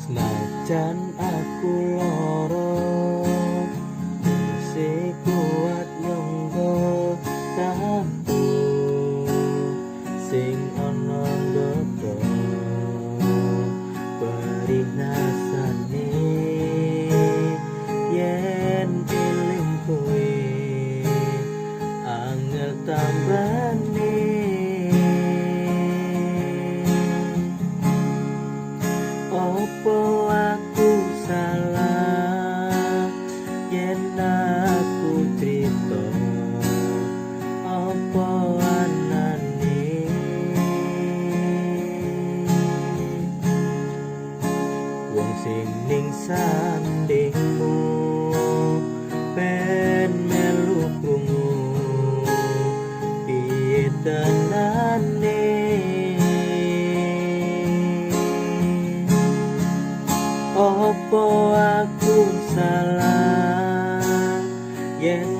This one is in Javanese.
Senajan aku lara, isih kuat nyangga tato sing ana ndada. Perih rasane yen eling kowe, angel tambane. Opo aku salah yen aku crita apa anane? Wong sing ning sandingmu ben melu krungu piye tenane. Opo aku salah yen